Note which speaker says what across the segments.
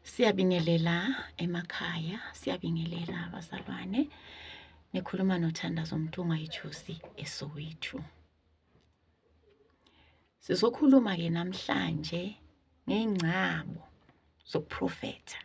Speaker 1: Siyabingelela emakhaya, siyabingelela abazalwane. Nikhuluma noThandazo Mntungwa iJozi eSoweto. Sizokhuluma-ke namhlanje ngey'ngcabo zokuprofetha.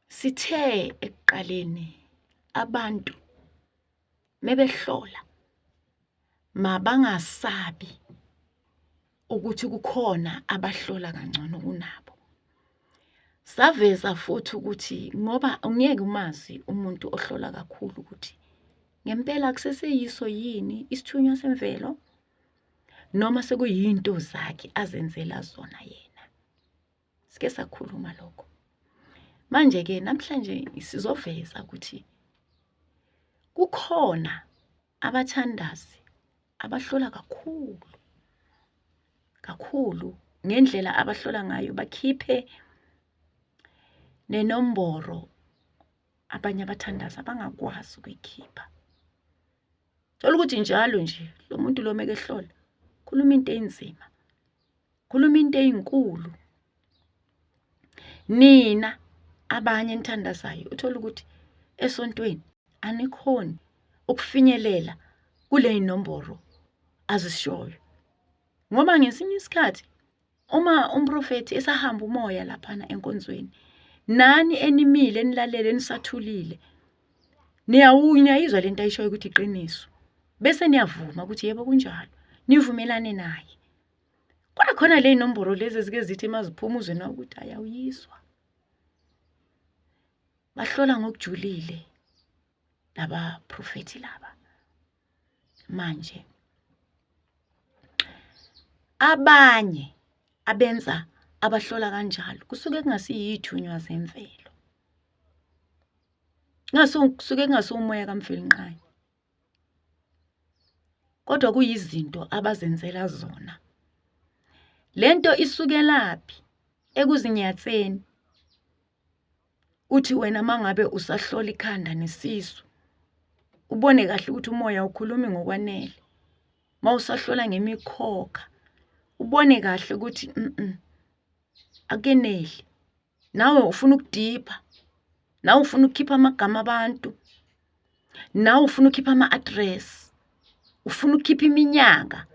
Speaker 1: Sithe ekuqaleni abantu mebehlola mabangasabi ukuthi kukhona abahlola kangcono kunabo. Saveza futhi ukuthi ngoba ungeke umazi umuntu ohlola kakhulu ukuthi ngempela kuseseyiso yini isithunywa semvelo noma sekuyinto zakhe azenzela zona yena. Sike sakhuluma lokho. Manje-ke namhlanje sizoveza ukuthi kukhona abathandazi abahlola kakhulu kakhulu ngendlela abahlola ngayo bakhiphe nenomboro abanye abathandazi abangakwazi ukuyikhipha. Thola ukuthi njalo nje lo muntu lo mekehlola khuluma into enzima. Khuluma into ezinkulu. Nina abanye enithandazayo uthola ukuthi esontweni anikhoni ukufinyelela kule nomboro azishoyo. Ngoba ngesinye isikhathi uma umprofethi esahamba umoya laphana enkonzweni nani enimile enilalele enisathulile niyayizwa lento ayishoyo ukuthi iqiniso bese niyavuma ukuthi yebo kunjalo nivumelane naye. Kodwa khona le nomboro lezi ezike zithi maziphuma uzwe na ukuthi ayawuyizwa. Bahlola ngokujulile laba profethi laba. Manje abanye abenza abahlola kanjalo kusuke kungasiyithunywa zemvelo. Kusuke kungasiwo umoya kaMvelinqangi. Kodwa kuyizinto abazenzela zona. Lento isukelaphi? Ekuzinyatheni. Uthi wena mangabe usahlola ikhanda nesisu, ubone kahle ukuthi umoya awukhulumi ngokwanele. Mawusahlola ngemikhokha, ubone kahle ukuthi akeneli. Nawe ufuna ukudipha, nawe ufuna ukukhipha amagama abantu, nawe ufuna ukukhipha ama-address, ufuna ukukhipha iminyaka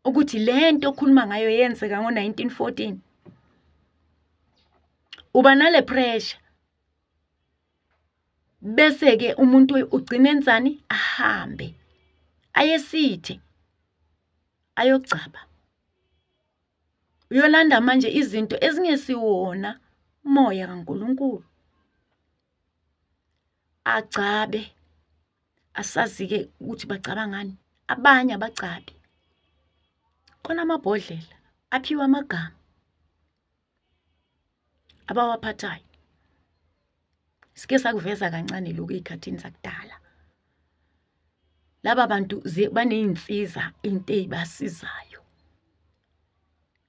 Speaker 1: ukuthi le nto okhuluma ngayo yenzeka ngo-1914. Uba nale pressure bese-ke umuntu ugcina enzani? Ahambe ayesithe ayogcaba. Uyolanda manje izinto ezingesiwona umoya kaNkulunkulu. Agcabe asazi-ke ukuthi bagcaba ngani. Abanye abagcabi. Khona amabhodlela aphiwe amagama abawaphathayo. Sike sakuveza kancane lokhu ey'khathini zakudala. Laba bantu baney'nsiza into ey'basizayo.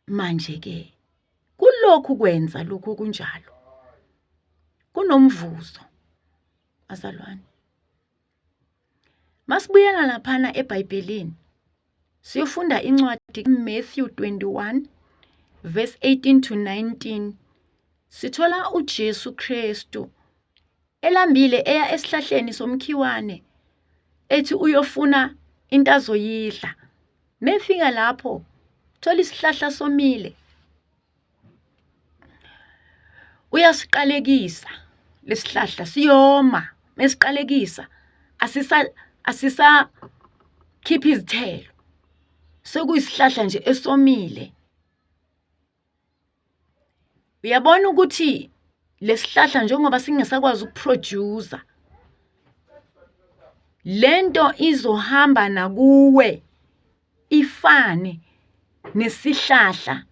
Speaker 1: Manje-ke kulokhu kwenza lokhu okunjalo kunomvuzo bazalwane. Masibuyela laphana eBhayibhelini siyofunda incwadi Matthew 21 verse 18 to 19 sithola uJesu Kristu elambile eya esihlahleni somkhiwane ethi uyofuna into azoyidla. Mefika lapho thola isihlahla somile Uyasiqalekisa lesihlahla siyoma mesiqalekisa asisa asisakhiphi izithelo sekuyisihlahla nje esomile. Uyabona ukuthi lesihlahla njengoba singesakwazi ukuphrojusa lento izohamba nakuwe ifane nesihlahla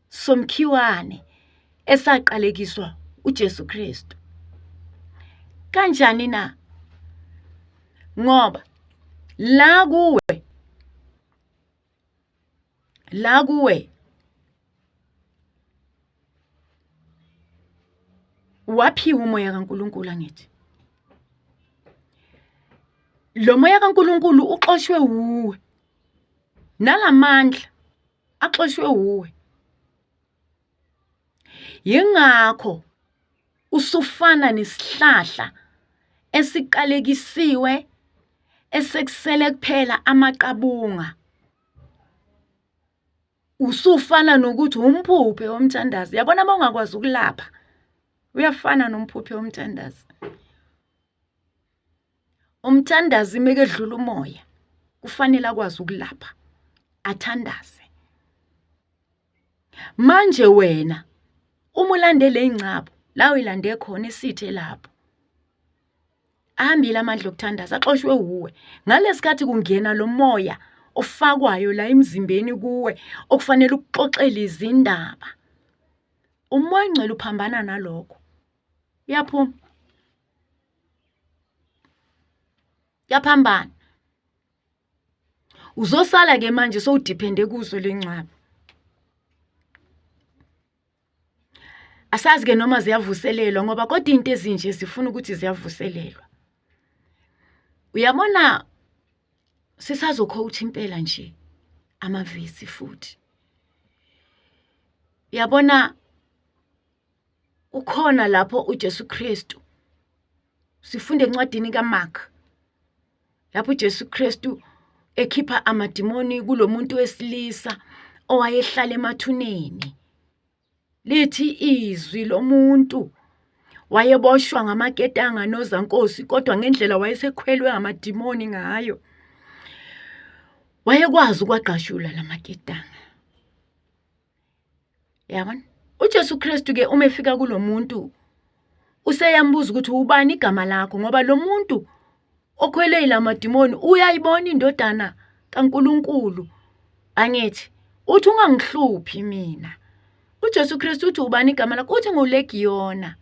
Speaker 1: somkhiwane esaqalekiswa uJesu Kristu. Kanjani na? Ngoba la kuwe la kuwe waphiwa umoya kaNkulunkulu angithi lo moya kaNkulunkulu uxoshwe wuwe nalamandla axoshwe wuwe. Yingakho usufana nesihlahla esiqalekisiwe esekusele kuphela amaqabunga. Usufana nokuthi umphuphe womthandazo. Yabona uma ungakwazi ukulapha, uyafana nomphuphe womthandazo. Umthandazi mekedlula umoya kufanele akwazi ukulapha, athandaze. Manje wena uma ulandele ingcabo la uyilande khona isithe lapho. Ahambile amandla okuthandaza axoshwe wuwe. Ngalesikhathi kungena lo moya ofakwayo la emzimbeni kuwe okufanele ukuxoxele izindaba. Umoya ongcwele uphambana nalokho. Uyaphuma. Kuyaphambana. Uzosala ke manje sowudiphende kuzo lencwaba. Asazi ke noma ziyavuselelwa ngoba kodwa into ezinje zifuna ukuthi ziyavuselelwa. Uyabona sisazocoach impela nje amavesi futhi. Uyabona ukhona lapho uJesu Kristu sifunda encwadini kaMark lapho uJesu Kristu ekhipha amadimoni kulomuntu wesilisa owayehlala emathuneni. Lithi izwi lomuntu wayeboshwa ngamaketanga nozankosi kodwa ngendlela wayesekhwelwe ngamadimoni ngayo wayekwazi ukwagqashula lamaketanga. Yabona? UJesu Kristu ke uma efika kulomuntu useyambuza ukuthi ubani igama lakho ngoba lo muntu okhwele yilamadimoni uyayibona indodana kaNkuluNkulu angithi uthi ungangihluphi mina. UJesu Kristu uthi ubani igama lakho? Uthi nguLegiyona.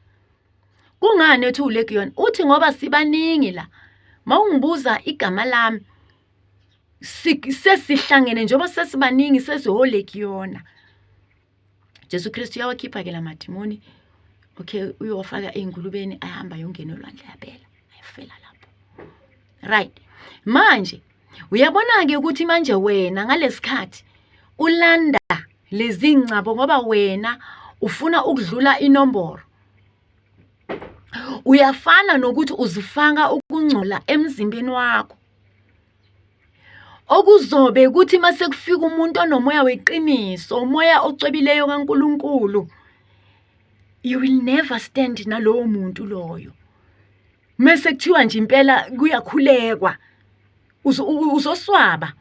Speaker 1: Kungani ethi uLegiyona? Uthi ngoba sibaningi la. Mawungibuza igama lami sesihlangene njengoba sesibaningi sesiholegiyona. Jesu Kristu uyawakhipha ke lamadimoni. Okay, uyowafaka ey'ngulubeni ayahamba ayongena olwandle ayabela ayafela lapho. Right. Manje uyabona-ke ukuthi manje wena ngalesikhathi ulanda lezi ngcabo ngoba wena ufuna ukudlula inomboro. Uyafana nokuthi uzifaka ukungcola emzimbeni wakho. Okuzobe kuthi mase kufika umuntu onomoya weqiniso, umoya ocwebileyo kaNkulunkulu, you will never stand nalowo muntu loyo. Mese kuthiwa nje impela kuyakhulekwa, uzoswaba.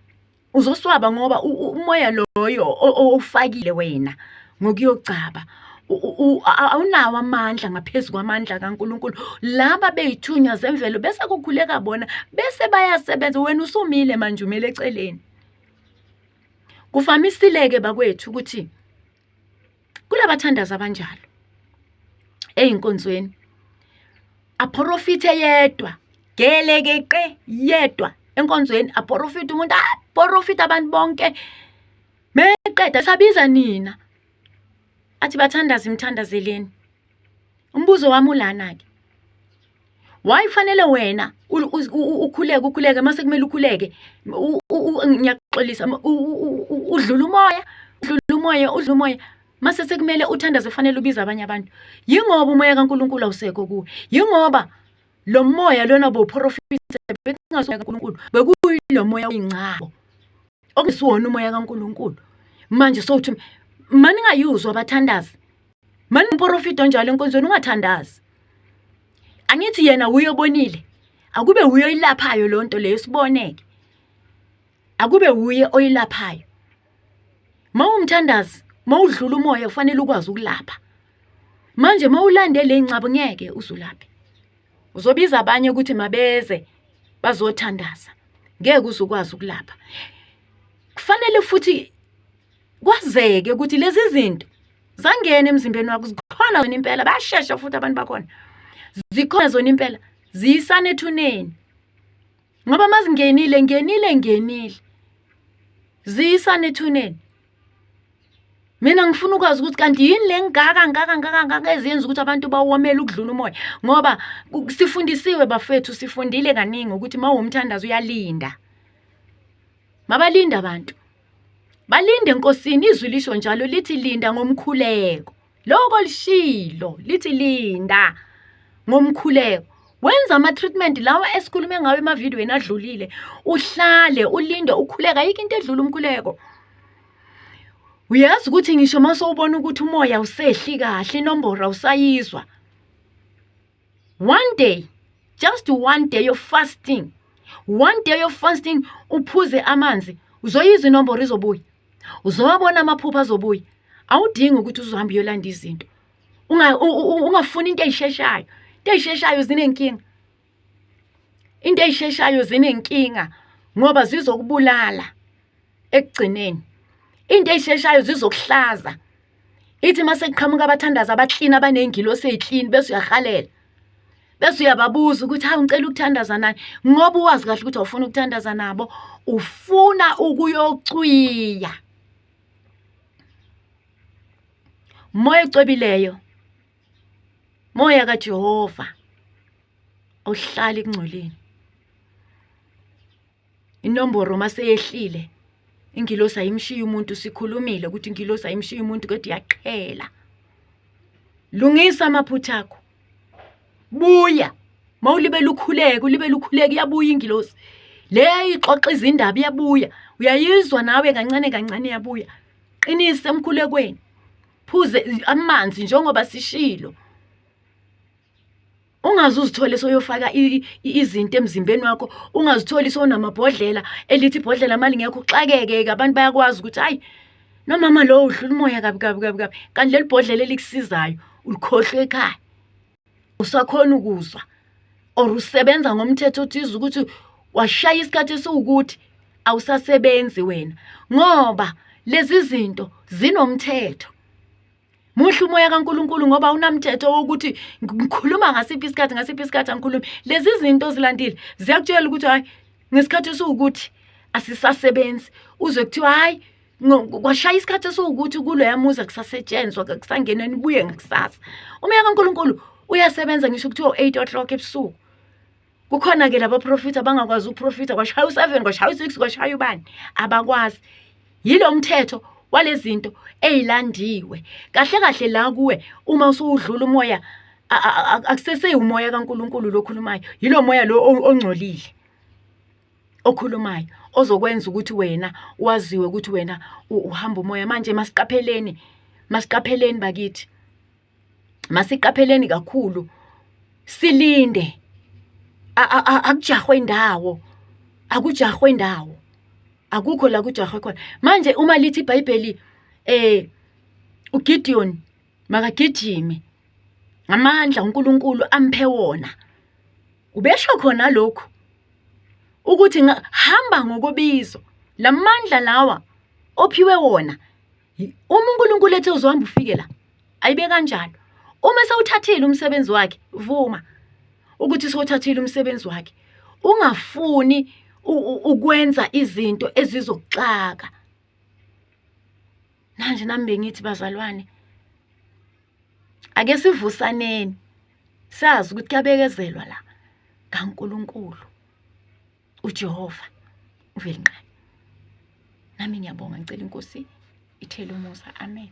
Speaker 1: Uzoswaba ngoba umoya loyo owufakile wena ngokuyogcaba awunawo amandla ngaphezu kwamandla kaNkulunkulu. Laba beyithunywa zemvelo bese kukhuleka bona bese bayasebenza, wena usumile manje umele eceleni. Kuvamisile-ke bakwethu ukuthi kulabathandazi abanjalo ey'nkonzweni aphorofithe yedwa gelekeqe yedwa enkonzweni aphorofithe umuntu aphorofithe abantu bonke meqeda sabiza nina athi bathandaze imthandazeleni umbuzo wami ulana-ke Why kufanele wena ukhuleke ukhuleke mase kumele ukhuleke ngiyaxolisa udlula umoya udlula umoya udlula umoya mase sekumele uthandaze kufanele ubize abanye abantu. Yingoba umoya kaNkulunkulu awusekho kuwe. Yingoba lo moya lona bowuprofitha bekungasuye kaNkulunkulu bekuyilo moya oyingcabo okungesiwona umoya kaNkulunkulu. Manje sowuthi maningayuzwa abathandazi Mani umprofiti onjalo enkonzweni ungathandazi. Angithi yena wuye obonile. Akube wuye oyilaphayo leyo nto leyo siboneke. Akube wuye oyilaphayo. Mawumthandazi, mawudlula umoya ufanele ukwazi ukulapha. Manje mawulande le ncabo ngeke uzulaphe. Uzobiza abanye ukuthi mabeze bazothandaza. Ngeke uzukwazi ukulapha. Kufanele futhi kwazeke ukuthi lezi zinto zangena emzimbeni wakho zikhona zona impela bayashesha futhi abantu bakhona zikhona zona impela ziyisana ethuneni ngoba mazingenile ngenile ngenile ziyisana ethuneni mina ngifuna ukwazi ukuthi kanti yini le ngaka ngaka ngaka ngaka eziyenza ukuthi abantu bawomele ukudlula umoya ngoba sifundisiwe bafethu sifundile kaningi ukuthi uma uwumthandazo uyalinda mabalinde abantu balinde enkosini izwi lisho njalo lithi linda ngomkhuleko. Loko lishilo lithi linda ngomkhuleko. Wenza ama-treatment lawa esikhulume ngawo emavidiyweni adlulile, uhlale ulinde ukhuleka, ayikho into edlula umkhuleko. Uyazi ukuthi ngisho uma sowubona ukuthi umoya awusehli kahle, inomboro awusayizwa. One day, just one day of fasting, one day of fasting, uphuze amanzi, uzoyizwa inomboro izobuya. Uzowabona amaphupho azobuya. Awudingi ukuthi uzohamba uyolanda izinto. Ungafuni into eyisheshayo. Into eyisheshayo zinenkinga. Into eyisheshayo zinenkinga ngoba zizokubulala ekugcineni. Into eyisheshayo zizokuhlaza. Ithi uma sekuqhamuka abathandazi abaklini abaney'ngilosi ey'klini bese uyahalela. Bese uyababuza ukuthi hawu ngicela ukuthandaza nani ngoba uwazi kahle ukuthi awufuni ukuthandaza nabo, ufuna ukuyocwiya. Moya ocwebileyo, moya kaJehova awuhlali ekungcoleni. Inomboro uma seyehlile ingilosi ayimshiyi umuntu, sikhulumile ukuthi ingilosi ayimshiyi umuntu kodwa iyaqhela. Lungisa amaphutha akho, buya mawulibele ukhuleke, ulibele ukhuleke, iyabuya ingilosi le ixoxa izindaba, iyabuya, uyayizwa nawe kancane kancane iyabuya. Qinisa emkhulekweni, phuze amanzi njengoba sishilo. Ungaze uzithole soyofaka izinto emzimbeni wakho, ungazitholi sowunamabhodlela elithi ibhodlela uma lingekho uxakeke-ke, abantu bayakwazi ukuthi hhayi nomama lo udlula umoya kabi kabi kabi kabi, kanti leli bhodlela elikusizayo ulikhohlwe ekhaya. Usakhona ukuzwa or usebenza ngomthetho othize ukuthi washaya isikhathi esiwukuthi awusasebenzi wena ngoba lezi zinto zinomthetho. Muhle umoya kaNkulunkulu ngoba unamthetho wokuthi ngikhuluma ngasiphi isikhathi, ngasiphi isikhathi angikhulumi. Lezi zinto ozilandile ziyakutshela ukuthi hhayi ngesikhathi esiwukuthi asisasebenzi, uzwe kuthiwa hhayi kwashaya isikhathi esiwukuthi kuloya muzi akusasetshenzwa, akusangenwa, nibuye ngakusasa. Umoya kaNkulunkulu uyasebenza ngisho kuthiwa u-8 o'clock ebusuku. Kukhona-ke labaprofitha abangakwazi ukuprofitha, kwashaya u-7, kwashaya u-6, kwashaya ubani, abakwazi. Yilo mthetho walezi zinto ey'landiwe. Kahle kahle la kuwe uma usuwudlula umoya, akusesewumoya kaNkulunkulu lo okhulumayo, yilo moya lo ongcolile okhulumayo ozokwenza ukuthi wena waziwe ukuthi wena uhamba umoya. Manje masiqapheleni, masiqapheleni bakithi. Masiqapheleni kakhulu, silinde, akujahwe indawo, akujahwe indawo, akukho la kujahwe khona. Manje uma lithi iBhayibheli uGideon makagijime ngamandla uNkulunkulu amphe wona, ubesho khona lokhu ukuthi hamba ngokobizo, lamandla lawa ophiwe wona. Uma uNkulunkulu ethe uzohamba ufike la, ayibe kanjalo. Uma sewuthathile umsebenzi wakhe, vuma ukuthi sewuthathile umsebenzi wakhe. Ungafuni ukwenza izinto ezizokuxaka. Manje nami bengithi bazalwane, ake sivusaneni, sazi ukuthi kuyabekezelwa la kaNkulunkulu. uJehova uVelinqangi. Nami ngiyabonga, ngicela iNkosi ithele umusa. Amen.